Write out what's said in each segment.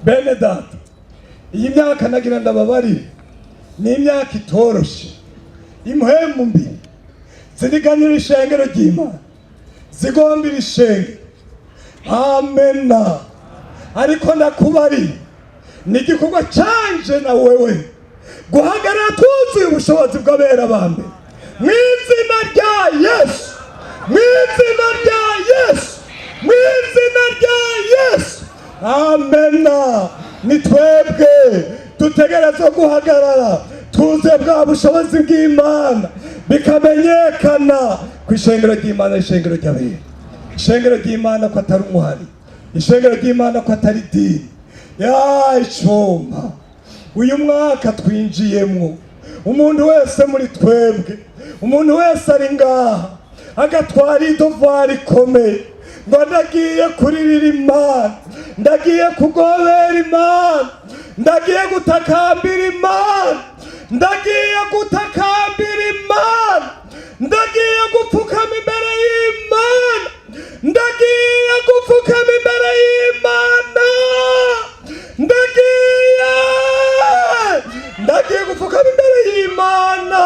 Bene data, iyi myaka nagira ndababarire, ni imyaka itoroshe. Impwemu mbi ziriganira ishengero ry'Imana, zigombira ishengero. Amena. Ariko ndakubari, ni igikorwa canje na wewe guhagarara twuzuye ubushobozi bw'abera ba mbere, mu izina rya Yesu, mu izina rya Yesu, mu izina rya Yesu. Amena. Ni twebwe dutegerezwa guhagarara twuzuye bwa bushobozi bw'Imana, bikamenyekana ku ishengero ry'Imana, ishengero ry'abera, ishengero ry'Imana ko atari umuhari, ishengero ry'Imana ko atari idini ya icuma. Uyu mwaka twinjiyemwo, umuntu wese muri twebwe, umuntu wese ari ngaha agatwara idovwari ikomeye ngo ndagiye kuririra Imana, ndagiye kugobera Imana, ndagiye gutakambira Imana, ndagiye gutakambira Imana, ndagiye gupfukama imbere y'Imana, ndagiye gupfukama imbere y'Imana, ndagiye gupfukama imbere y'Imana.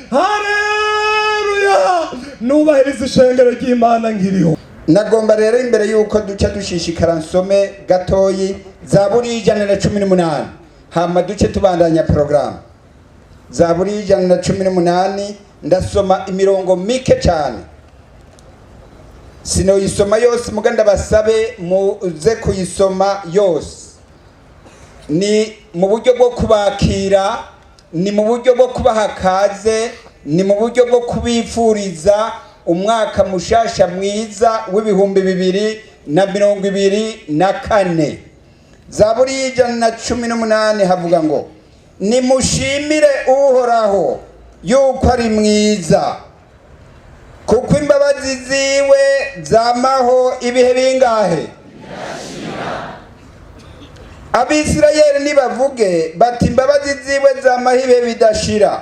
Haleluya! Nubahiriza ishengero ry'Imana nkiriho. Nagomba rero, imbere y'uko duca dushishikara, nsome gatoyi Zaburi 118, hama duce tubandanya porogaramu. Zaburi 118, ndasoma imirongo mike cyane, sinoyisoma yose, muga ndabasabe muze kuyisoma yose. Ni mu buryo bwo kubakira, ni mu buryo bwo kubaha kaze, ni mu buryo bwo kubifuriza umwaka mushasha mwiza w'2024. Zaburi 118 havuga ngo: "Nimushimire Uhoraho yuko ari mwiza, kuko imbabazi ziwe zamaho ibihe bingahe?" Abisirayeli nibavuge bati: "Imbabazi ziwe zamaho ibihe bidashira."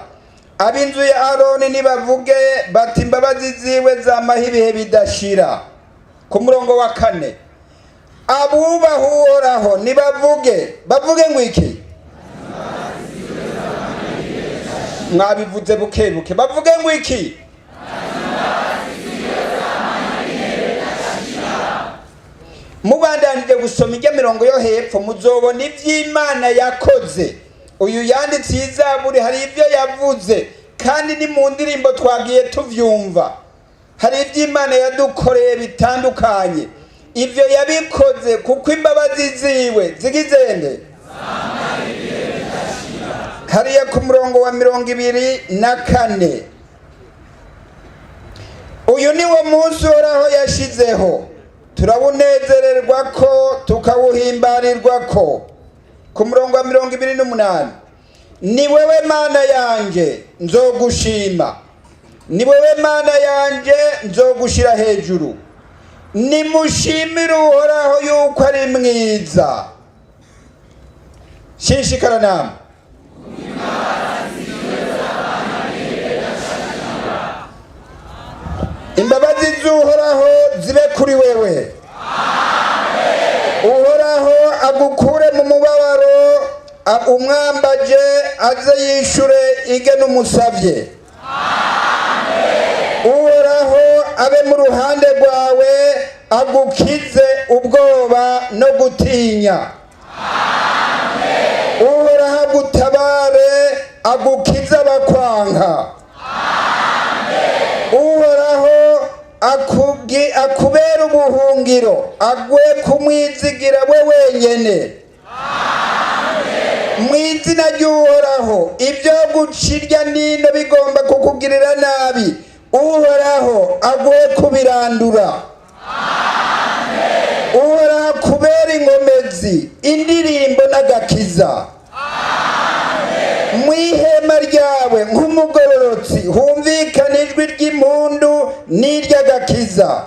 Ab'inzu ya Aroni nibavuge bati: "Imbabazi ziwe zamaho ibihe bidashira." Ku murongo wa 4: "Abubaha Uhoraho nibavuge." Bavuge ngo iki? Mwabivuze buke buke. Bavuge ngo iki? Mubandanije gusoma ijya mirongo yo hepfo, muzobona iby'Imana yakoze. Uyu yanditse iyi zaburi hari ibyo yavuze, kandi ni mu ndirimbo twagiye tuvyumva. Hari iby'Imana yadukoreye bitandukanye. Ibyo yabikoze kuko imbabazi ziwe zigizende. Hariya ku murongo wa 24: "Uyu ni wo munsi Uhoraho yashizeho, turawunezererwa ko, tukawuhimbarirwa ko." Ku murongo wa 28: "Ni wewe Mana yanjye, nzogushima, ni wewe Mana yanjye, nzogushira hejuru." Nimushimire Uhoraho yuko ari mwiza. Shishikara namwe. Imbabazi z'Uhoraho zibe kuri wewe. Uhoraho agukure mu mubabaro, umwambaje aze yishure ige n'umusavye. Uhoraho abe mu ruhande rwawe, agukize ubwoba no gutinya. Uhoraho agutabare, agukize abakwanka. Uhoraho akubera ubuhungiro, agwe kumwizigira we wenyene. Mu izina ry'Uhoraho, ibyo guca irya nino bigomba kukugirira nabi, Uhoraho aguhe kubirandura. Uhoraho akubera inkomezi, indirimbo n'agakiza. Mu ihema ryawe nk'umugororotsi humvikana ijwi ry'impundu n'iry'agakiza.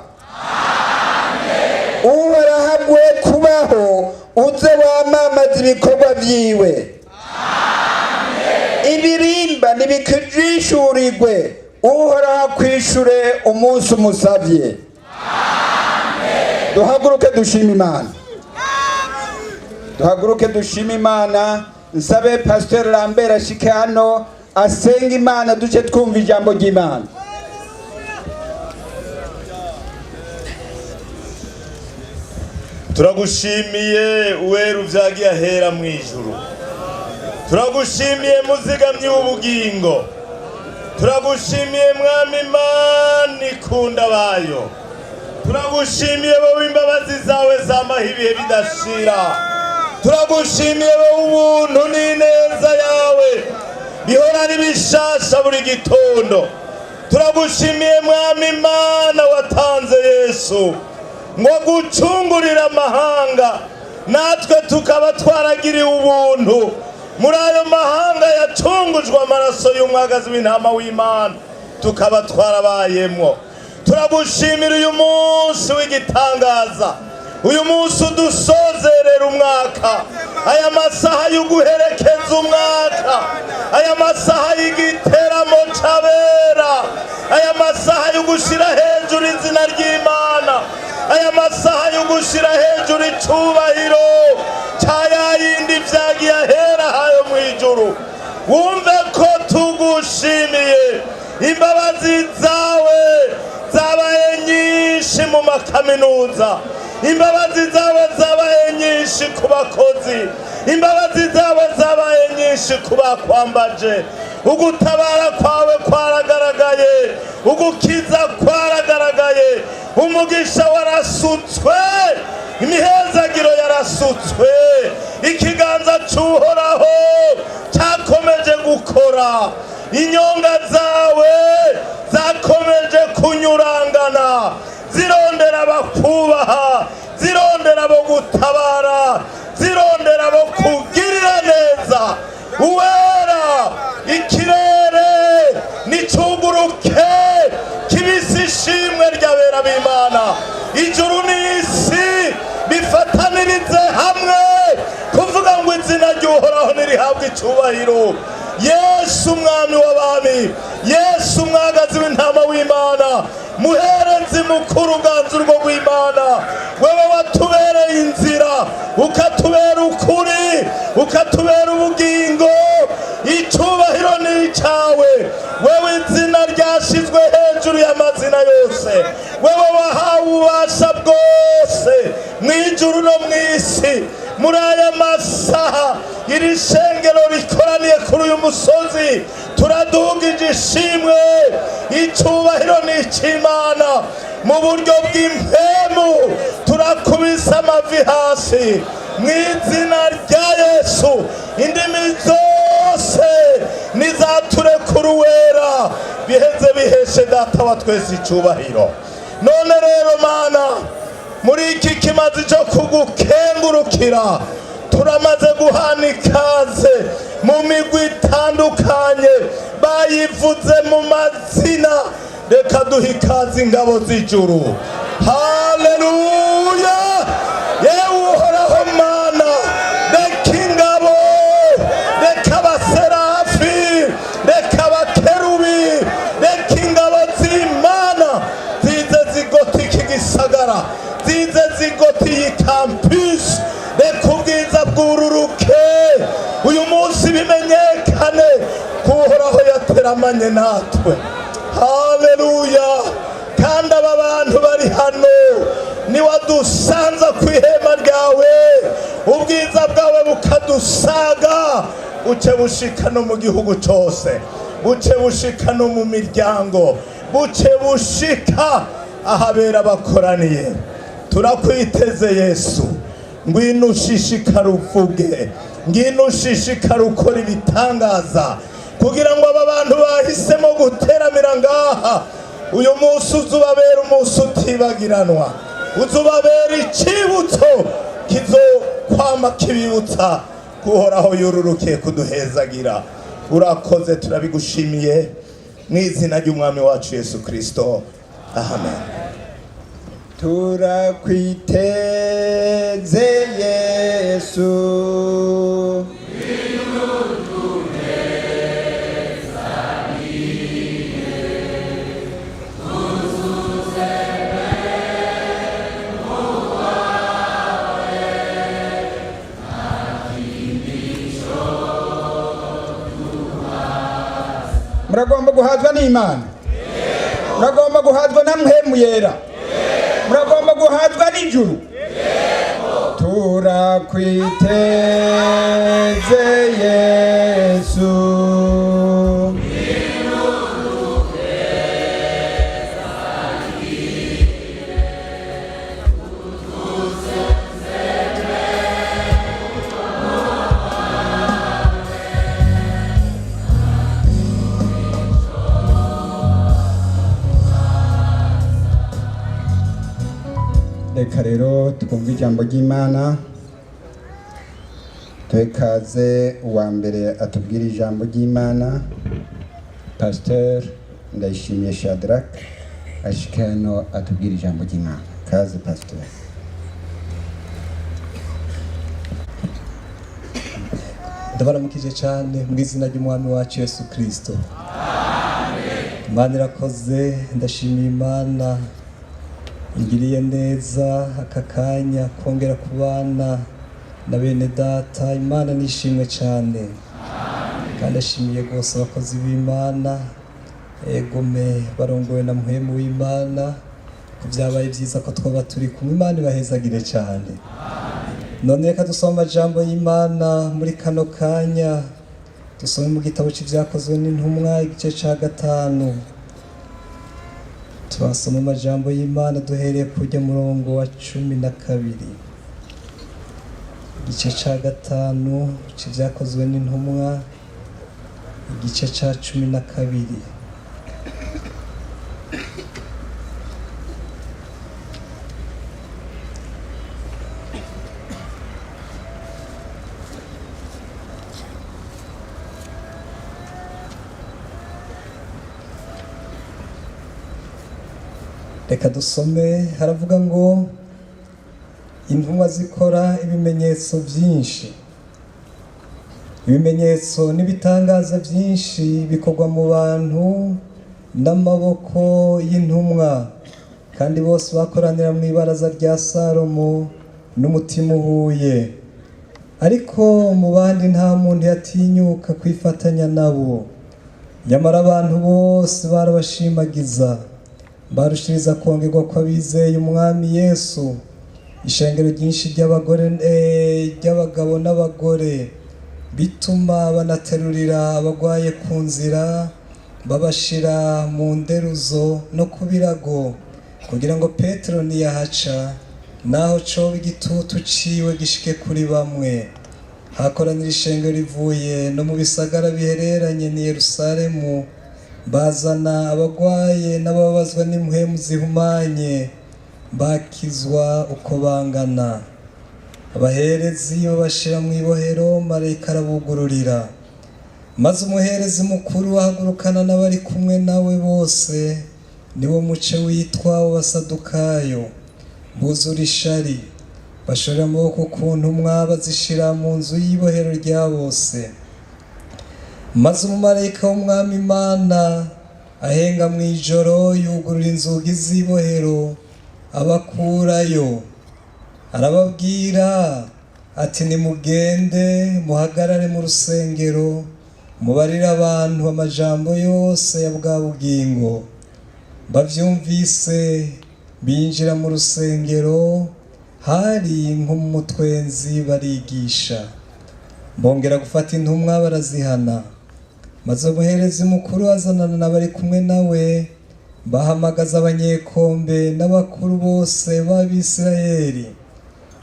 Uhoraho aguhe kubaho, uze wamamaza ibikorwa vyiwe. Ibirimba ntibikijishurirwe, Uhoraho akwishure umunsi umusavye. Duhaguruke dushima Imana. Duhaguruke dushime Imana. Nsabe Pasteur Lambert ashike hano asenga Imana, duce twumva ijambo ry'Imana. Turagushimiye uwera uvyagiye ahera mu ijuru, turagushimiye muzigamyi w'ubugingo, turagushimiye Mwami Imana ikunda bayo, turagushimiye wowe imbabazi zawe zamaho ibihe bidashira, turagushimiye wowe ubuntu n'ineza yawe bihora ari bishasha buri gitondo. Turagushimiye Mwami Imana watanze Yesu ngo agucungurire amahanga, natwe tukaba twaragiriwe ubuntu muri ayo mahanga yacungujwe amaraso y'umwagazi w'intama w'Imana, tukaba twarabayemwo. Turagushimira uyu munsi w'igitangaza, uyu munsi udusozerera umwaka, aya masaha y'uguherekeza umwaka, aya masaha y'igiteramo c'abera, aya masaha yo gushira hejuru izina ry'Imana, aya masaha yo gushira hejuru icubahiro ca yayindi vyagiye ahera hayo mw'ijuru. Wumve ko tugushimiye, imbabazi zawe zabaye nyinshi mu makaminuza, imbabazi zawe zabaye nyinshi ku bakozi, imbabazi zawe zabaye nyinshi ku bakwambaje. Ugutabara kwawe kwaragaragaye, ugukiza kwaragaragaye, umugisha warasutswe, imihezagiro yarasutswe, ikiganza c'Uhoraho cyakomeje gukora, inyonga zawe zakomeje kunyurangana, zirondera abakubaha, zirondera abo gutabara, zirondera abo kugirira neza. Uwera, ikirere nicuguruke kibisi ishimwe ry'abera b'Imana, ijuru n'isi bifatanirize hamwe kuvuga ngo izina ry'Uhoraho nirihabwe icubahiro. Yesu umwami w'abami, Yesu umwagazi w'intama w'Imana, muherezi mukuru uganza urwo rw'Imana, wewe watubereye inzira, ukatubera ukuri, ukatubera ubugingo, icubahiro ni icawe. Wewe izina ryashizwe hejuru y'amazina yose, wewe wahawe ububasha bwose mw'ijuru no mw'isi. Muri aya masaha iri shengero rikoraniye kuri uyu musozi, turadugije ishimwe, icubahiro ni ic'Imana. Mu buryo bw'impemu turakubise amavi hasi mw'izina rya Yesu. Indimi zose nizaturekura uwera, biheze biheshe Data wa twese icubahiro. None rero Mana, muri iki kimazi cyo kugukengurukira, turamaze guhana ikaze mu migwi itandukanye bayivuze mu mazina. Reka duhe ikaze ingabo z'ijuru. Haleluya! Yewe Uhoraho Mana, reka ingabo, reka abaserafi, reka abakerubi, reka ingabo z'Imana zize zigota iki gisagara, zize zigota iyi campus. Reka ubwiza bwururuke uyu munsi, bimenyekane ko Uhoraho yateramanye natwe. Haleluya! Kandi aba bantu bari hano niwadusanza ku ihema ryawe, ubwiza bwawe bukadusaga, buce bushika no mu gihugu cose, buce bushika no mu miryango, buce bushika ahabera bakoraniye. Turakwiteze Yesu, ngwino ushishikare uvuge, ngwino ushishikare ukora ibitangaza, kugira ngo aba bantu bahisemo guteramira ngaha uyu munsi uzubabera umunsi utibagiranwa, uzubabera icibutso kizokwama kibibutsa kuhoraho yururukiye kuduhezagira. Urakoze, turabigushimiye mu izina ry'umwami wacu Yesu Kristo, amen. Turakwiteze Yesu, Muragomba guhazwa n'Imana? Muragomba guhazwa na Mpwemu Yera? Muragomba guhazwa n'ijuru? Turakwiteze Yesu. Reka rero twumve ijambo ry'Imana. Tuhe uwa mbere atubwire ijambo ry'Imana, Pasteur Ndayishimiye Shadrach, ashike hano atubwire ijambo ry'Imana. Kaze, Pasteur. Ndabaramukije cyane mu izina ry'Umwami wacu Yesu Kirisito. Imana irakoze. Ndashimiye Imana ingiriye neza aka kanya kongera kubana na bene data. Imana nishimwe cyane, kandi ashimiye rwose abakozi b'Imana, egome, barongowe na Muhemu w'Imana, ko byabaye byiza ko twaba turi kumwe. Imana ibahezagire cyane. None reka dusome amajambo y'Imana muri kano kanya. Dusome mu gitabo cy'Ibyakozwe n'Intumwa, igice cya 5. Turasoma amajambo y'Imana duhereye kujya murongo wa 12. Igice cya 5 cy'Ibyakozwe n'Intumwa, igice cya 12. Reka dusome. Haravuga ngo: "Intumwa zikora ibimenyetso byinshi, ibimenyetso n'ibitangaza byinshi bikorwa mu bantu n'amaboko y'intumwa, kandi bose bakoranira mu ibaraza rya Salomo n'umutima uhuye. Ariko mu bandi nta muntu yatinyuka kwifatanya nabo. Nyamara abantu bose barabashimagiza, barushiriza kongerwa kw'abizeye Umwami Yesu, ishengero ryinshi ry'abagore, ry'abagabo n'abagore, bituma banaterurira abagwaye ku nzira, babashira mu nderuzo no ku birago, kugira ngo Petero niyahaca, naho coba igitutu ciwe gishike kuri bamwe. Hakoranira ishengero rivuye no mu bisagara bihereranye ni Yerusalemu, bazana abagwaye n'ababazwa n'impwemu zihumanye, bakizwa uko bangana. Abaherezi babashira mu ibohero, marayika arabugururira. Maze umuherezi mukuru ahagurukana n'abari kumwe nawe bose, niwo muce witwa w'Abasadukayo, buzura ishari, bashorera amaboko ku ntumwa, bazishira mu nzu y'ibohero rya bose. Maze umumarayika w'Umwami Imana ahenga mu ijoro, yugurura inzugi z'ibohero, abakurayo. Arababwira ati: 'Nimugende muhagarare mu rusengero, mubarire abantu amajambo yose ya bwa bugingo.' Bavyumvise binjira mu rusengero, hari nko mu mutwenzi, barigisha. Bongera gufata intumwa, barazihana. Maze umuherezi mukuru azanana n'abari kumwe nawe, bahamagaza abanyekombe n'abakuru bose b'Abisirayeli,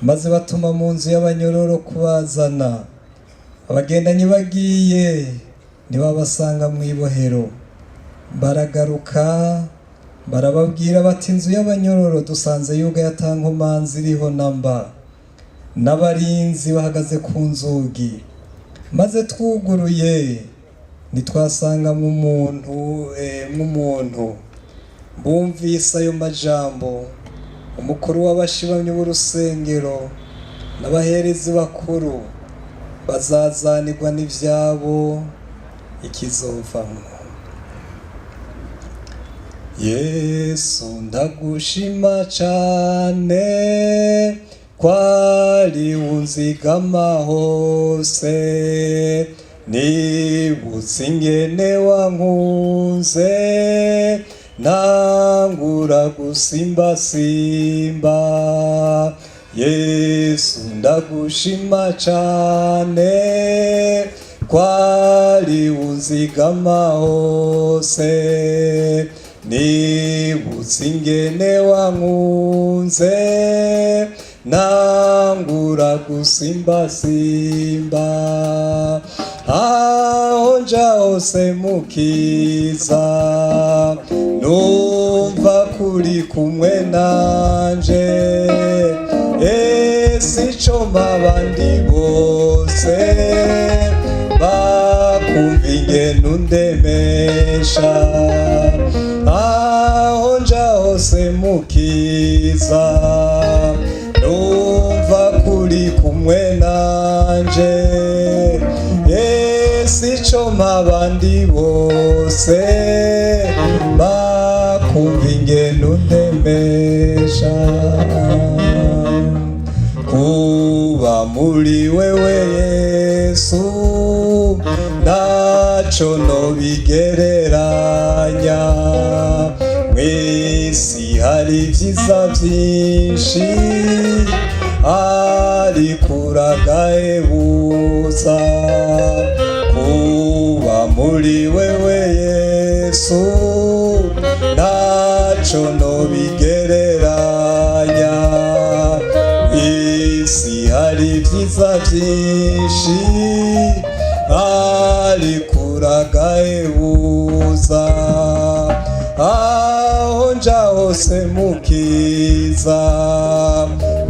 maze batuma mu nzu y'abanyororo kubazana. Abagendanyi bagiye, ntibabasanga mu ibohero. Baragaruka, barababwira bati: 'Inzu y'abanyororo dusanze yugaye, ata nkomanzi iriho namba, n'abarinzi bahagaze ku nzugi. Maze twuguruye, ntitwasanga mu muntu mw'umuntu.' Bumvise ayo majambo, umukuru w'abashibamyi b'urusengero n'abaherezi bakuru bazazanirwa n'ivyabo ikizovamwo. Yesu, ndagushima cane kwari unzigama hose." Nibutse ingene wankunze, ntangura gusimbasimba. Yesu, ndagushima cane, kwari unzigama hose. Nibutse ingene wankunze, ntangura gusimbasimba. Aho nja hose, Mukiza, numva kuri kumwe nanje. Ese ico abandi bose bakumva ingene undemesha. Aho nja hose, Mukiza, numva kuri kumwe nanje. Ese ico abandi bose bakumva ingene undemesha. Kuba muri wewe Yesu, ntaco nobigereranya. Mw'isi hari ivyiza vyinshi, ariko uragahebuza. Kuba muri wewe Yesu, ntaco nobigereranya. Isi hari ivyiza vyinshi, ariko uragahebuza. Aho nja hose, Mukiza,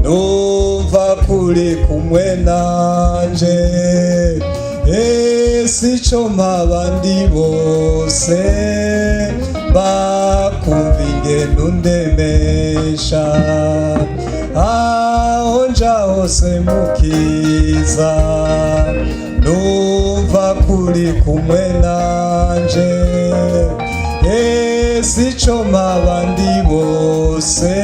numva kuri kumwe nanje. Ese ico abandi bose bakumva ingene undemesha. Aho nja hose, Mukiza, numva kuri kumwe nanje. Ese ico abandi bose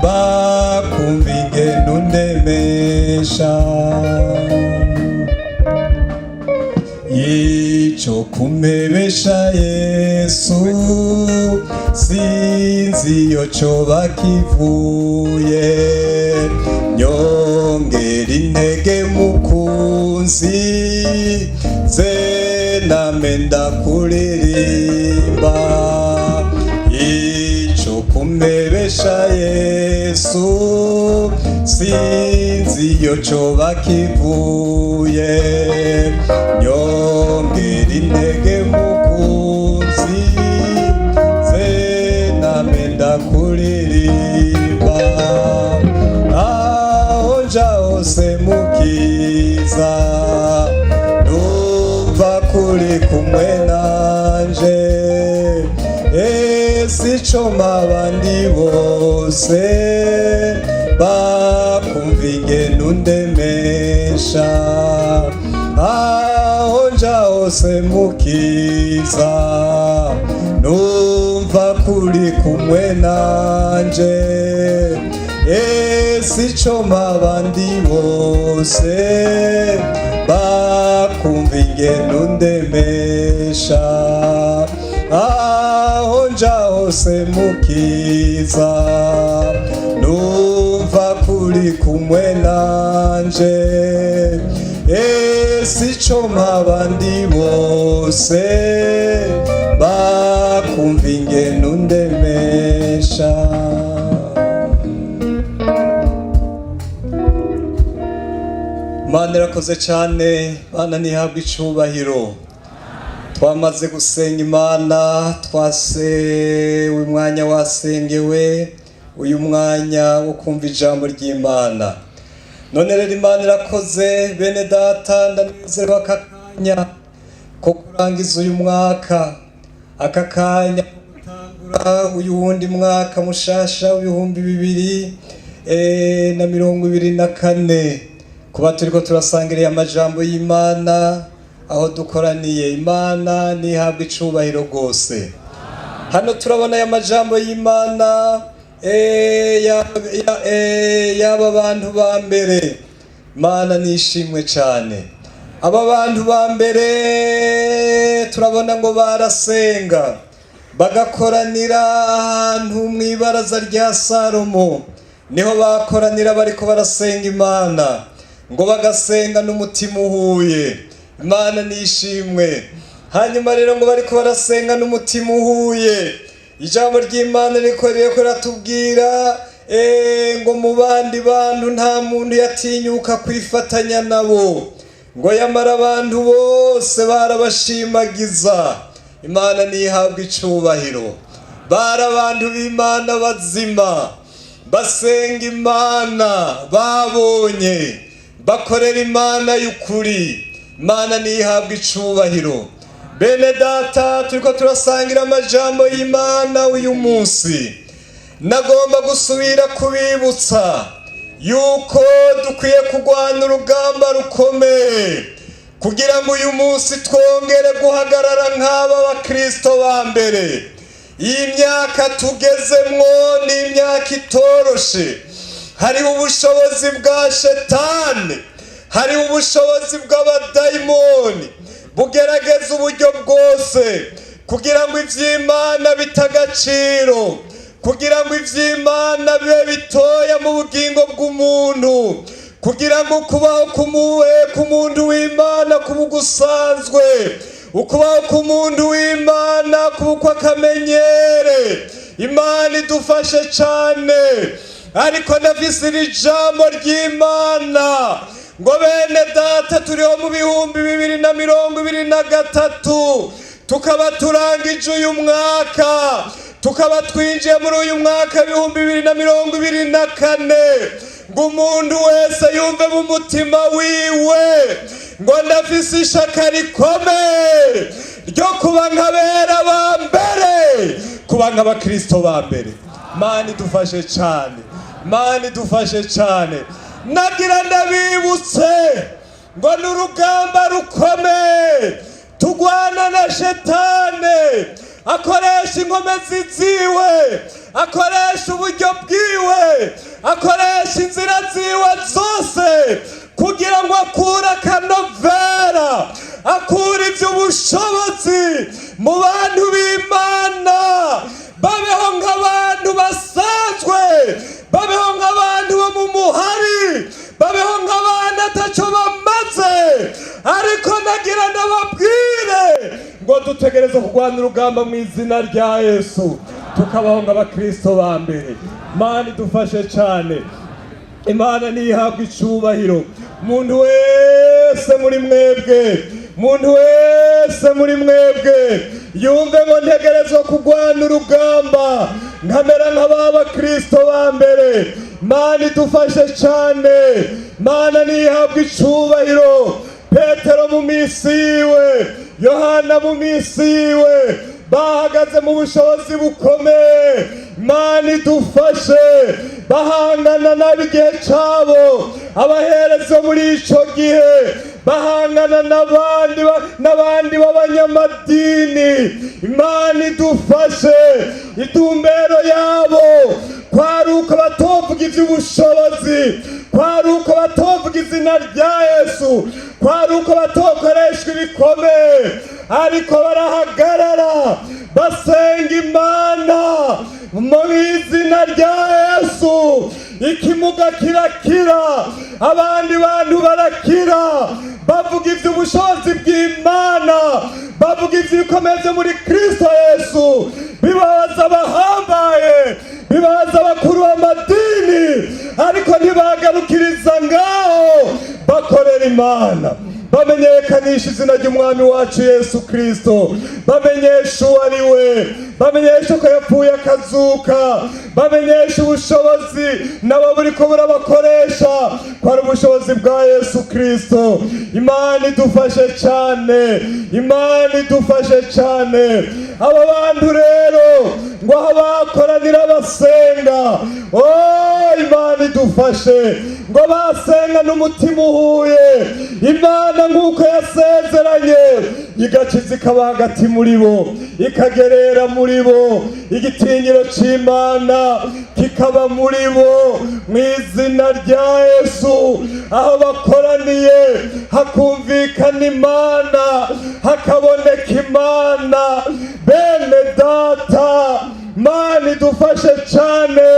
bakumva ingene undemesha. Ico kumpebesha Yesu, sinzi iyo coba kivuye. Nyongera intege, Mukunzi, ze name ndakuririmba. Ico kumpebesha Yesu, sinzi iyo coba kivuye. Nyongera intege, Mukunzi, ze name ndakuririmba. Aho nja hose, Mukiza, numva kuri kumwe nanje. Ese ico abandi bose bakumva ingene undemesha. Aho nja hose, Mukiza, numva kuri kumwe nanje. Ese ico abandi bose bakumva ingene undemesha. Aho nja hose, Mukiza, numva kuri kumwe nanje. Ese ico abandi bose bakumva ingene undemesha. Mana irakoze cyane, Mana ntihabwe icubahiro. Twamaze gusenga Imana, twasewe umwanya wasengewe, uyu mwanya wo kumva ijambo ry'Imana. None rero Imana irakoze, bene data, ndanezerwa aka kanya ko kurangiza uyu mwaka, aka kanya ko gutangura uyu wundi mwaka mushasha w'2024, kuba turiko turasangiriye amajambo y'Imana aho dukoraniye. Imana ntihabwe icubahiro rwose. Hano turabona aya majambo y'Imana y'aba bantu ba mbere. Imana nishimwe cyane. Aba bantu ba mbere turabona ngo barasenga, bagakoranira ahantu mu ibaraza rya Salomo. Niho bakoranira bariko barasenga Imana, ngo bagasenga n'umutima uhuye. Imana nishimwe. Hanyuma rero ngo bariko barasenga n'umutima uhuye, ijambo ry'Imana riko riratubwira ngo mu bandi bantu nta muntu yatinyuka kwifatanya nabo, ngo yamara abantu bose barabashimagiza. Imana ntihabwa icubahiro. Bari abantu b'Imana bazima, basenga Imana, babonye bakorera Imana y'ukuri. Imana ntihabwa icubahiro. Bene data, turiko turasangira amajambo y'Imana uyu munsi. Nagomba gusubira kubibutsa yuko dukwiye kurwana urugamba rukomeye kugira ngo uyu munsi twongere guhagarara nk'aba bakristo ba mbere. Iyi myaka tugezemwo ni imyaka itoroshe. Hariho ubushobozi bwa Shetani, hariho ubushobozi bw'abadayimoni bugerageza uburyo bwose kugira ngo ivy'Imana bite agaciro, kugira ngo ivy'Imana bibe bitoya mu bugingo bw'umuntu, kugira ngo ukubaho k'umuntu w'Imana kuba gusanzwe, ukubaho k'umuntu w'Imana kuba uko akamenyere. Imana idufashe cane. Ariko ndafise iri jambo ry'Imana ngo bene data, turiho mu 2023, tukaba turangije uyu mwaka, tukaba twinjiye muri uyu mwaka 2024, ngo umuntu wese yumve mu mutima wiwe ngo ndafise ishaka rikomeye ryo kuba nk'abera ba mbere, kuba nk'abakristo ba mbere. Mana idufashe cane, Mana idufashe cane. Nagira ndabibutse ngo ni urugamba rukomeye tugwana na Shetane. Akoresha inkomezi ziwe, akoresha uburyo bwiwe, akoresha inzira ziwe zose kugira ngo akure akanovera, akure iby'ubushobozi mu bantu b'Imana, babeho nk'abantu basanzwe, babeho nk'abantu bo mu muhari, babeho nk'abantu ataco bamaze. Ariko nagira ndababwire ngo dutegereze kurwana urugamba mu izina rya Yesu, tukabaho nk'abakristo ba mbere. Mana idufashe cane. Imana ntihabwa icubahiro. Umuntu wese muri mwebwe, umuntu wese muri mwebwe yumve ngo ntegerezwa kurwana urugamba nkamera nk'aba bakristo ba mbere. Mana idufashe cane. Mana ntihabwa icubahiro. Petero mu minsi yiwe, Yohana mu minsi yiwe, bahagaze mu bushobozi bukomeye. Mana idufashe. Bahangana n'ab'igihe cabo, abahereza muri ico gihe, bahangana n'abandi b'abanyamadini. Imana idufashe. Itumbero yabo kwari uko batovuga ivy'ubushobozi, kwari uko batovuga izina rya Yesu, kwari uko batokoreshwa ibikomeye, ariko barahagarara basenga Imana mu izina rya Yesu. Ikimuga kirakira, abandi bantu barakira, bavuga ivy'ubushobozi bw'Imana, bavuga ivy'ibikomeye vyo muri Kristo Yesu. Bibaza abahambaye, bibaza abakuru b'amadini, ariko ntibagarukiriza ngaho. Bakorera Imana, bamenyekanisha izina ry'Umwami wacu Yesu Kristo, bamenyesha uwo ari we, bamenyesha ko yapfuye akazuka, bamenyesha ubushobozi nabo buriko burabakoresha ko ari ubushobozi bwa Yesu Kristo. Imana idufashe cane, Imana idufashe cane. Aba bantu rero ngo aho bakoranira basenga, oh, Imana idufashe, ngo basenga n'umutima uhuye. Imana nk'uko yasezeranye igakiza ikaba hagati muri bo, ikagerera muri bo, igitinyiro c'Imana kikaba muri bo mu izina rya Yesu. Aho bakoraniye Hakumvikana Imana, hakaboneka Imana. Bene data, Mana idufashe cyane.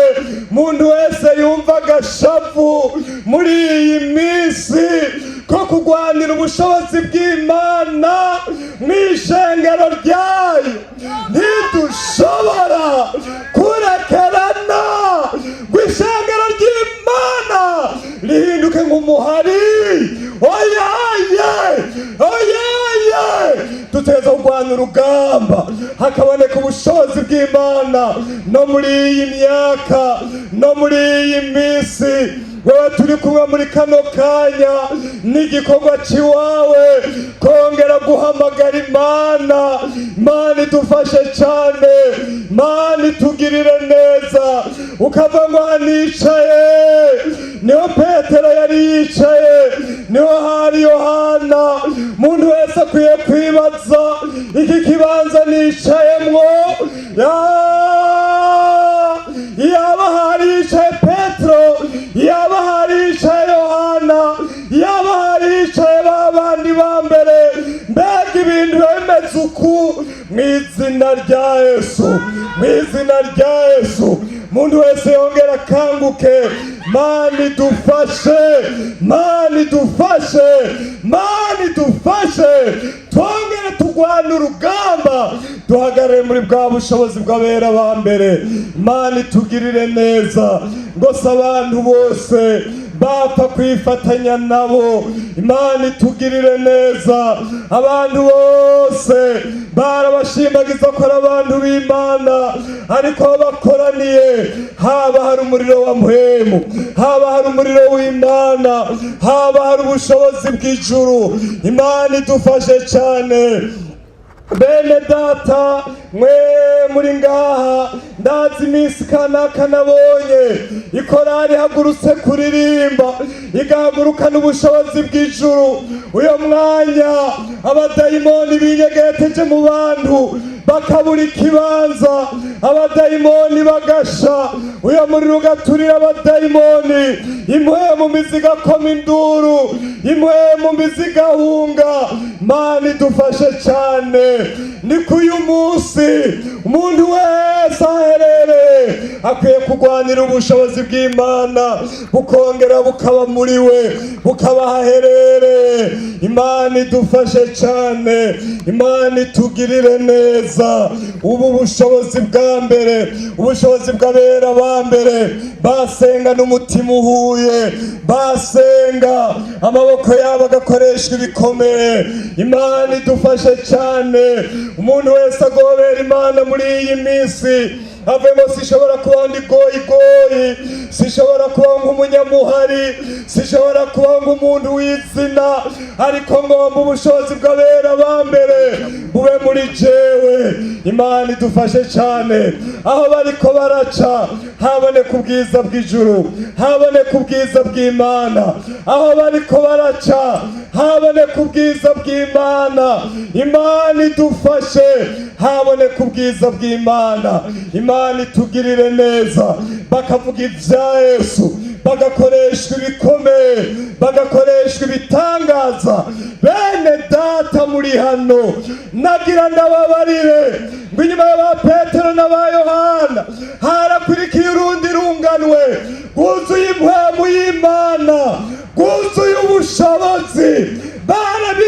Muntu wese yumva agashavu muri iyi minsi ko kurwanira ubushobozi bw'Imana mu ishengero ryayo, ntidushobora kurekerana ngo ishengero ry'Imana rihinduke nk'umuhari. Oyaye, oyaye! Duteza kurwana urugamba, hakaboneka ubushobozi bw'Imana no muri iyi myaka, no muri iyi minsi. Wewe turi kumwe muri kano kanya, n'igikorwa cy'iwawe kongera guhamagara Imana. Imana idufashe cyane, Imana itugirire neza. Ukava ngo hanicaye niho Petero yari yicaye, niho hari Yohana. Umuntu wese akwiye kwibaza: iki kibanza nicayemwo, yaba hari yicaye Petero, yaba hari yicaye Yohana, yaba hari yicaye ba bandi ba mbere, mbega ibintu bimeze uku? Mu izina rya Yesu, mu izina rya Yesu, umuntu wese yongera akanguke. Mana idufashe, Mana idufashe, Mana idufashe, twongere turwane urugamba, duhagarare muri bwa bushobozi bw'abera ba mbere. Imana itugirire neza. Ngo si abantu bose bapfa kwifatanya nabo. Imana itugirire neza. Abantu bose barabashimagiza ko ari abantu b'Imana, ariko aho bakoraniye haba hari umuriro wa mpwemu, haba hari umuriro w'Imana, haba hari ubushobozi bw'ijuru. Imana idufashe cyane. Bene data, mwe muri ngaha, ndazi iminsi kanaka nabonye ikorari ihagurutse kuririmba, igahagurukana ubushobozi bw'ijuru. Uyo mwanya abadayimoni binyegeteje mu bantu bakabura ikibanza, abadayimoni bagasha, uyo muriro ugaturira abadayimoni, impwemu mbi zigakoma induru, impwemu mbi zigahunga. Mana idufashe cyane. Ni ku uyu munsi umuntu wese aherereye akwiye kurwanira ubushobozi bw'Imana, bukongera bukaba muri we, bukaba ahaherereye. Imana idufashe cyane, Imana itugirire neza. Ubu bushobozi bwa mbere, ubushobozi bw'abera ba mbere, basenga n'umutima uhuye, basenga amaboko yabo agakoreshwa ibikomeye. Imana idufashe cyane. Umuntu wese agobera Imana muri iyi minsi avemo: sishobora kubaho ndi goyigoyi, sishobora kubaho nk'umunyamuhari, sishobora kubaho nk'umuntu w'izina, ariko ngomba ubushobozi bw'abera ba mbere bube muri jewe. Imana idufashe cyane. Aho bariko baraca haboneka ubwiza bw'ijuru, haboneka ubwiza bw'Imana. Aho bariko baraca haboneka ubwiza bw'Imana. Imana idufashe, haboneka ubwiza bw'Imana. Imana itugirire neza. Bakavuga ibya Yesu, bagakoreshwa ibikomeye, bagakoreshwa ibitangaza. Bene data muri hano, nagira ndababarire ngo inyuma y'aba Petero n'aba Yohana harakurikiye urundi runganwe rwuzuye impwemu y'Imana, rwuzuye ubushobozi,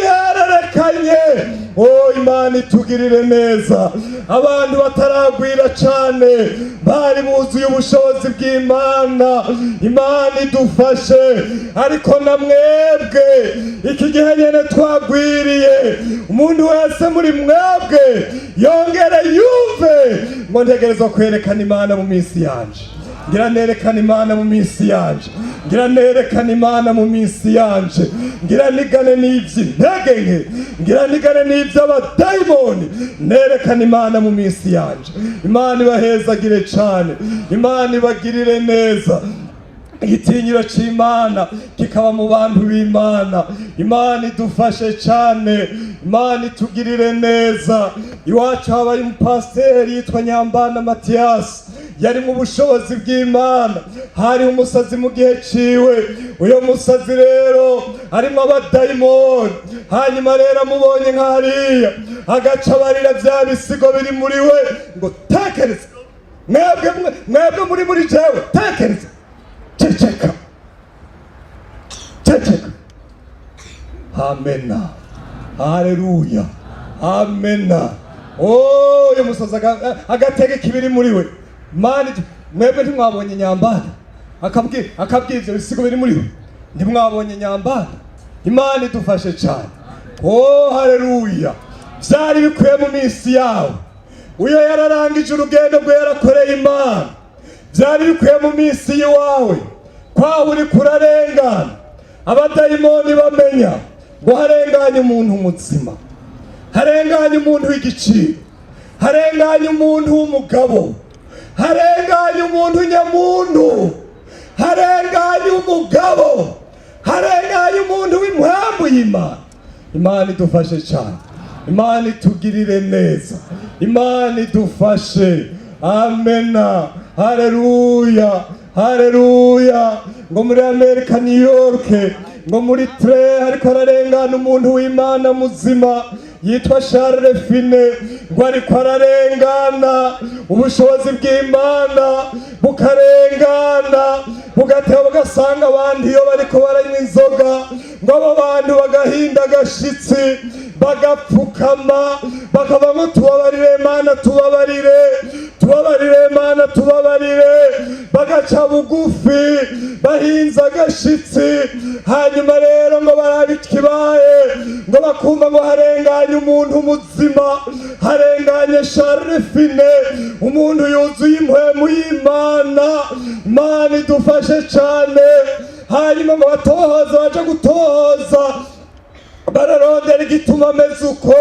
barabihererekanye. O Imana itugirire neza. Abantu bataragwira cyane bari buzuye ubushobozi bw'Imana. Imana idufashe. Ariko na mwebwe, iki gihe nyene twagwiriye, umuntu wese muri mwebwe yongere yumve ngo ntegerezwa kwerekana Imana mu minsi yanje. Ngira nerekana Imana mu minsi yanje, ngira nerekana Imana mu minsi yanje, ngira nigane n'ivy'intege nke, ngira nigane n'ivy'abadayimoni, nerekana Imana mu minsi yanje. Imana ibahezagire cane, Imana ibagirire neza. Igitinyiro c'Imana kikaba mu bantu b'Imana. Imana idufashe cane, Imana itugirire neza. Iwacu habaye umupasiteri yitwa Nyambana Matiyasi. Yari mu bushobozi bw'Imana. Hari umusazi mu gihe ciwe. Uyo musazi rero arimo abadayimoni. Hanyuma rero amubonye nk'hariya, agaca abarira bya bisigo biri muri we ngo: "Tekereza mwebwe, mwebwe muri jewe, tekereza, ceceka, ceceka." Amena, haleluya, amena. Oh, uyu musazi agategeka ibiri muri we. Mani, mwebwe ntimwabonye Nyambana? Akabwira ibyo bisigo biri muri we: "Ntimwabonye Nyambana?" Imana idufashe cyane. Oh, haleluya. Byari bikwiye mu minsi yawe. Uyo yararangije urugendo rwe, yarakoreye Imana. Byari bikwiye mu minsi y'iwawe, kwaho uri kurarengana, abadayimoni bamenya ngo harenganye umuntu muzima, harenganye umuntu w'igiciro, harenganye umuntu w'umugabo, harenganye umuntu nyamuntu, harenganye umugabo, harenganye umuntu w'impamvu y'Imana. Imana idufashe cyane, Imana itugirire neza, Imana idufashe. Amena, haleluya, haleluya. Ngo muri Amerika, New York, ngo muri train ariko ararengana umuntu w'Imana muzima yitwa Charles Finney. Ngo ariko ararengana, ubushobozi bw'Imana bukarengana, bugateba bugasanga abandi iyo bariko baranywa inzoga. Ngo abo bantu bagahinda agashitsi, bagapfukama, bakava ngo: "Tubabarire Mana, tubabarire, tubabarire Mana, tubabarire." Bagaca bugufi bahinze agashitsi. Hanyuma rero ngo barabe ikibaye, ngo bakumva ngo harenganye umuntu muzima, harenganye Charles Finney, umuntu yuzuye impwemu y'Imana. Imana idufashe cyane. Hanyuma ngo batohoza, baje gutohoza, bararondera igituma ameze uko,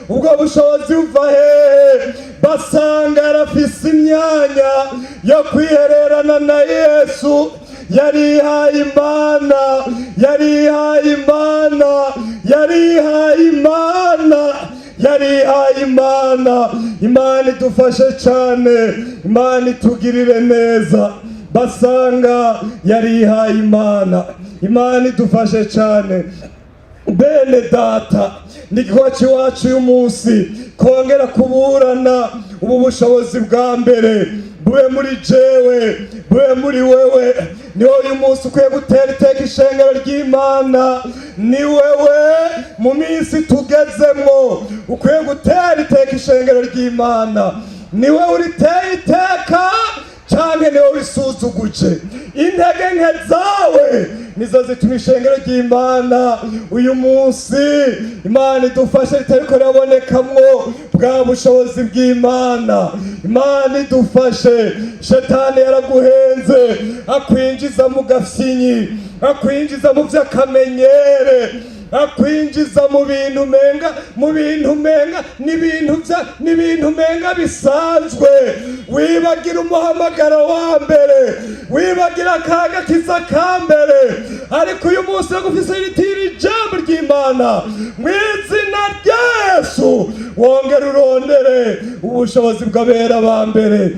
ubwo bushobozi buva hehe. Basanga arafise imyanya yo kwihererana na Yesu. Yarihaye Imana, yarihaye Imana, yarihaye Imana, yarihaye Imana. Imana idufashe cyane, Imana itugirire neza. Basanga yarihaye Imana. Imana idufashe cyane. Bene data, ni igikorwa cy'iwacu uyu munsi kongera kuburana ubu bushobozi bwa mbere bube muri jewe, bube muri wewe. Ni wowe uyu munsi ukwiye gutera iteka ishengero ry'Imana. Ni wewe mu minsi tugezemwo ukwiye gutera iteka ishengero ry'Imana. Ni wowe uriteye iteka canke niwe wisuzuguje? Intege nke zawe nizo zituma ishengero ry'Imana uyu munsi, Imana idufashe, ritariko rirabonekamwo bwa bushobozi bw'Imana. Imana idufashe. Shetani yaraguhenze, akwinjiza mu gafyinyi, akwinjiza mu vy'akamenyere, akwinjiza mu bintu menga n'ibintu bya n'ibintu menga bisanzwe. Wibagira umuhamagaro wa mbere, wibagira akaga kiza ka mbere. Ariko uyu munsi gufise iri jambo ry'Imana mu izina rya Yesu, wongere urondere ubushobozi bw'abera ba mbere.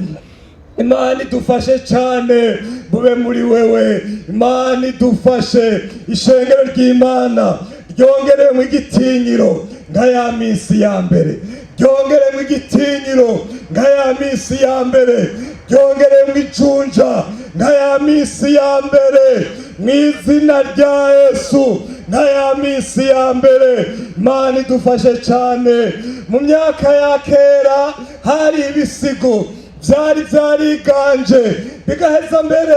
Imana idufashe cyane, bube muri wewe. Imana idufashe, ishengero ry'Imana ryongeremo igitinyiro nka ya minsi ya mbere, ryongeremo igitinyiro nka ya minsi ya mbere, ryongeremo ijunja nka ya minsi ya mbere, mu izina rya Yesu, nka ya minsi ya mbere. Imana idufashe cyane. Mu myaka ya kera hari ibisigo byari byariganje, bigaheza mbere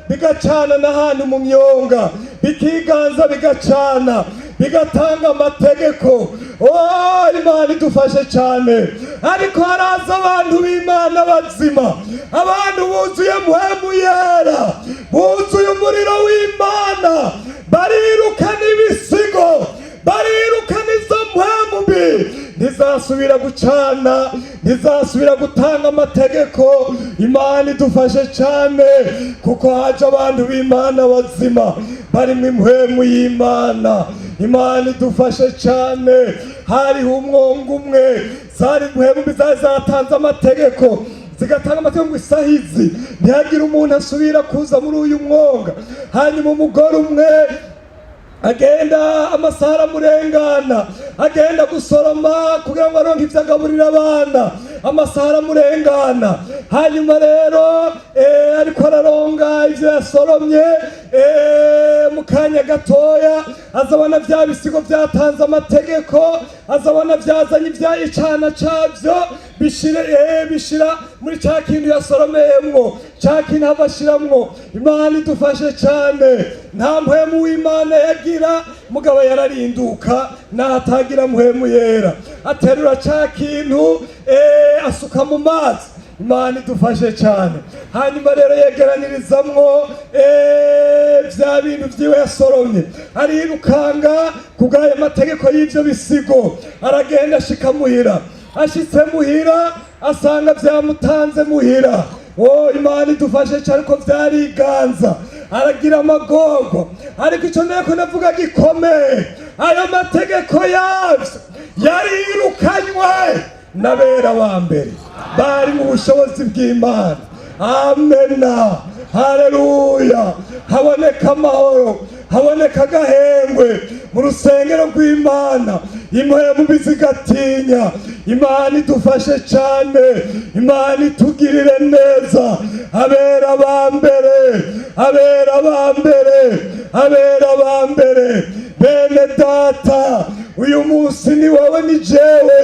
bigacana n'ahantu mu myonga, bikiganza, bigacana, bigatanga amategeko. Oh, Imana idufashe cyane. Ariko haraza abantu b'Imana bazima, abantu buzuye Mpwemu Yera, buzuye umuriro w'Imana, barirukana ibisigo, barirukana izo mpwemu mbi. Ntizasubira gucana, ntizasubira gutanga amategeko. Imana idufashe cyane, kuko haje abantu b'Imana bazima barimo impwemu y'Imana. Imana idufashe cyane. Hariho umwongo umwe, zari impwemu mbi zari zatanze amategeko. Zigatanga amategeko ngo isaha izi ntihagire umuntu asubira kuza muri uyu mwonga. Hanyuma umugore umwe agenda, amasaha aramurengana, agenda gusoroma kugira ngo aronke ibyo agaburira abana, amasaha aramurengana. Hanyuma rero ariko araronga ibyo yasoromye, mu kanya gatoya azabona bya bisigo byatanze amategeko, azabona byazanye ibya icana cabyo, bishira muri ca kintu yasoromeyemwo, ca kintu ava ashiramwo. Imana idufashe cane. Nta mpwemu w'Imana yagira, mugabo yararinduka n'ahatagira mpwemu yera, aterura ca kintu asuka mu mazi. Imana idufashe cyane. Hanyuma rero yegeranirizamwo bya bintu byiwe yasoromye, arirukanga ku bw'ayo mategeko y'ibyo bisigo, aragenda ashika muhira. Ashitse muhira asanga byamutanze muhira. O, Imana idufashe cyane, ko byariganza, aragira amagorwa. Ariko icyo nteko navuga gikomeye, ayo mategeko yabyo yarirukanywe n'abera ba mbere bari mu bushobozi bw'Imana. Amena, haleluya. Haboneka amahoro, haboneka agahengwe mu rusengero rw'Imana, impwemu mbi zigatinya. Imana idufashe cyane, Imana itugirire neza. Abera ba mbere, abera ba mbere, abera ba mbere, bene data, uyu munsi ni wowe, ni jewe,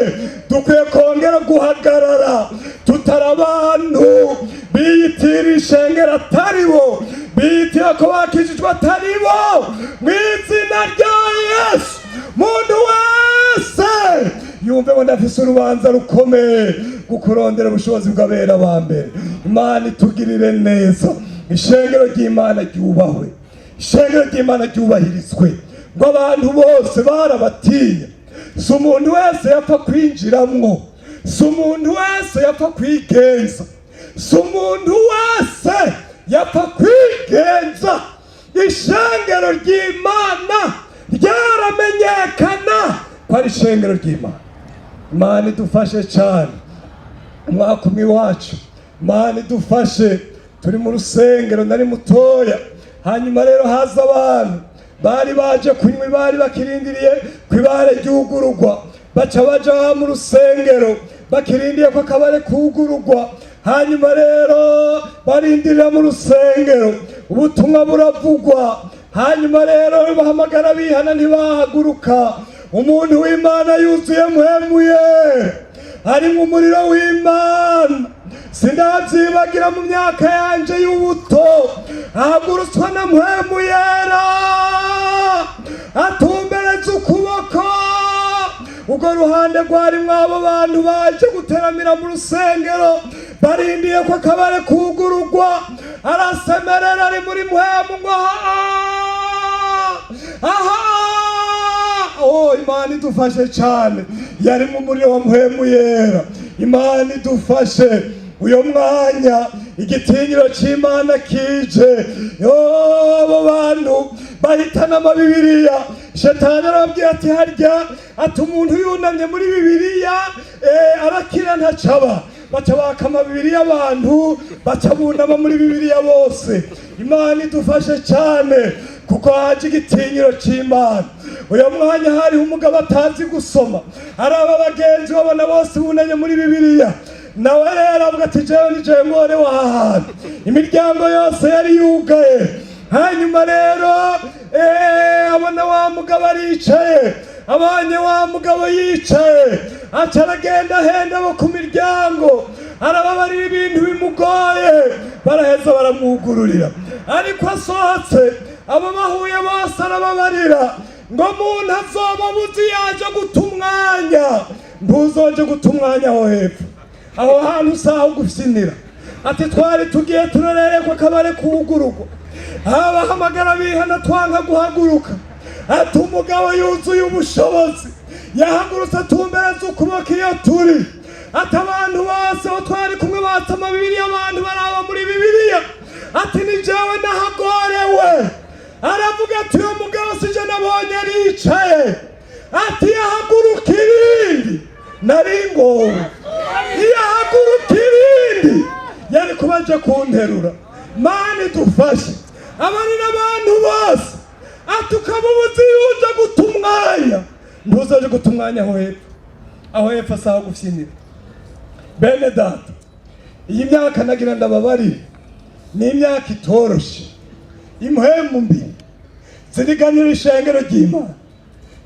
dukwiye kongera guhagarara tutari abantu biyitira ishengero atari bo, biyitira ko bakijijwe atari bo. Mu izina rya Yesu, muntu wese yumve ngo ndafise urubanza rukomeye gukurondera ubushobozi bw'abera ba mbere. Imana itugirire neza. Ishengero ry'Imana ryubahwe, ishengero ry'Imana ryubahirizwe. Ngo abantu bose barabatinya. Si umuntu wese yapfa kwinjiramwo, si umuntu wese yapfa kwigenza, si umuntu wese yapfa kwigenza. Ishengero ry'Imana ryaramenyekana ko ari ishengero ry'Imana. Imana idufashe cyane. Umwaka umwe iwacu, Imana idufashe, turi mu rusengero, nari mutoya. Hanyuma rero haza abantu bari baje kunywa ibari, bakirindiriye ku ibare ryugurugwa, baca baja mu rusengero bakirindiye ko akabare kugurugwa. Hanyuma rero barindirira mu rusengero, ubutumwa buravugwa. Hanyuma rero bahamagara bihana, ntibahaguruka. Umuntu w'Imana yuzuye muhemuye, harimo umuriro w'Imana, sindabyibagira mu myaka yanje y'ubuto, ahagurutswa na mpwemu yera, atumbereza ukuboko ubwo ruhande rwarimwo abo bantu baje guteramira mu rusengero barindiye ko akabare kugurugwa. Arasemerera ari muri mpwemu ngo aha, aha! Oh, Imana idufashe cyane. Yari mu muriro wa mpwemu yera. Imana idufashe. Uyo mwanya igitinyiro c'Imana kije, yo, abo bantu bahitana amabibiriya. Shetani arababwira ati harya, ati umuntu yunamye muri Bibiliya arakira, ntacaba. Baca baka amabibiriya abantu, baca bunama muri Bibiliya bose. Imana idufashe cyane, kuko haje igitinyiro c'Imana. Uyo mwanya hariho umugabo atazi gusoma, araba bagenzi babona bose bunamye muri Bibiliya, nawe rero avuga ati jewe ni jewe ngore w'aha hantu, imiryango yose yari yugaye. Hanyuma rero abona wa mugabo aricaye, abonye wa mugabo yicaye, aca aragenda ahenda bo ku miryango, arababarira ibintu bimugoye, baraheza baramwugururira. Ariko asohotse, abo bahuye bose arababarira ngo muntu azoba abuzi yaje guta umwanya, ntuzoje guta umwanya aho hepfo, aho hantu usaha gufyinira. Ati twari tugiye turorere ko akabare kugurugwa, abahamagara bihana twanka guhaguruka. Ati umugabo yuzuye ubushobozi yahagurutse atumbereza ukuboko iyo turi. Ati abantu bose aho twari kumwe basoma Bibiliya, abantu baraba muri Bibiliya. Ati ni jewe nahagorewe. Aravuga ati uyu mugabo sije nabonye aricaye. Ati yahaguruka ibindi nari ngowe, yahaguruka ibindi. Yari kuba aje kunterura. Mana idufashe. Abari n'abantu bose ati ukaba ubuzi yuja guta umwanya, ntuzoje guta umwanya aho hepfo, aho hepfo asaho gufyinira. Bene data, iyi myaka nagira ndababarire, ni imyaka itoroshe. Impwemu mbi ziriganira ishengero ry'Imana,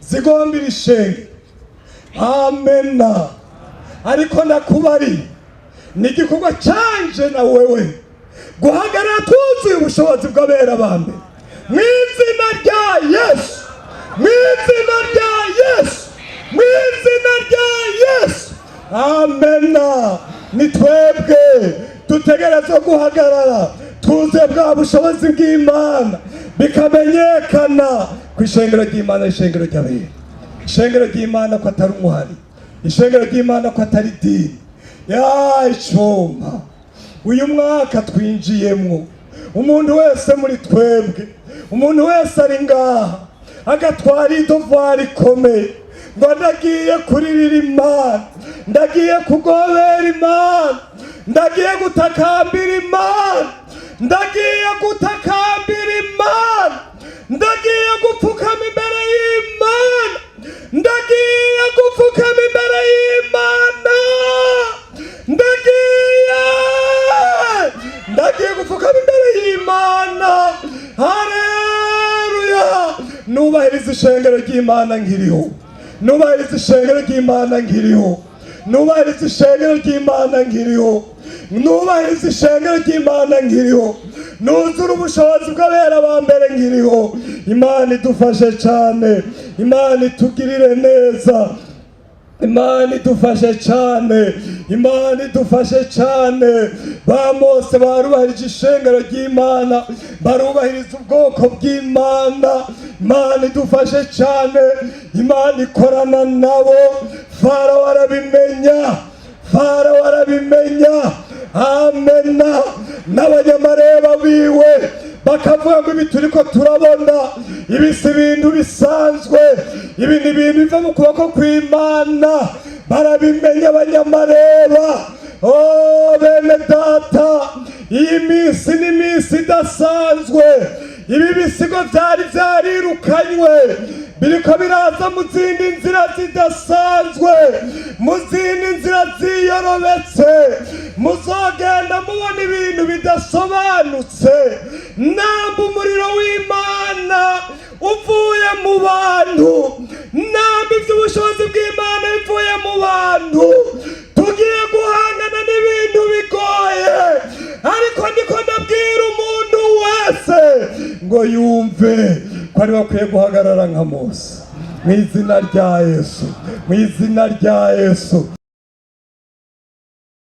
zigombira ishengero. Amena. Ariko ndakubari, ni igikorwa canje na wewe guhagarara twuzuye ubushobozi bw'abera ba mbere, mu izina rya Yesu, mu izina rya Yesu, mu izina rya Yesu. Amena. Ni twebwe dutegerezwa guhagarara twuzuye bwa bushobozi bw'Imana, bikamenyekana ku ishengero ry'Imana, ishengero ry'abera, ishengero ry'Imana ko atari umuhari, ishengero ry'Imana ko atari idini ya icuma. Uyu mwaka twinjiyemwo, umuntu wese muri twebwe, umuntu wese ari ngaha agatwara idovwari ikomeye ngo ndagiye kuririra Imana, ndagiye kugobera Imana, ndagiye gutakambira Imana, ndagiye gutakambira Imana, ndagiye gupfukama imbere y'Imana, ndagiye gupfukama imbere y'Imana, ndagiye gupfukama imbere y'Imana. Haleluya! Nubahiriza ishengero ry'Imana nkiriho, nubahiriza ishengero ry'Imana nkiriho, nubahiriza ishengero ry'Imana nkiriho, nubahiriza ishengero ry'Imana nkiriho, nuzura ubushobozi bw'abera ba mbere nkiriho. Imana idufashe cyane, Imana itugirire neza, Imana idufashe cyane, Imana idufashe cyane. Ba Mose barubahirije ishengero ry'Imana, barubahiriza ubwoko bw'Imana. Imana idufashe cyane. Imana ikorana nabo, Farawo arabimenya, Farawo arabimenya. Amena. N'abanyamareba biwe bakavuga ngo ibi turiko turabona, ibi si ibintu bisanzwe, ibi ni ibintu biva mu kuboko kw'Imana. Barabimenya abanyamareba. Oh, bene data, iyi minsi ni iminsi idasanzwe. Ibi bisigo byari byarirukanywe biriko biraza mu zindi nzira zidasanzwe, mu zindi nzira ziyorobetse. Muzogenda mubona ibintu bidasobanutse. Namba umuriro w'Imana uvuye mu bantu, namba iby'ubushobozi bw'Imana bivuye mu bantu, tugiye guhangana n'ibintu bigoye. Ariko ndiko ndabwira umuntu wese ngo yumve ko ari bakwiye guhagarara nka Mose, mu izina rya Yesu, mu izina rya Yesu.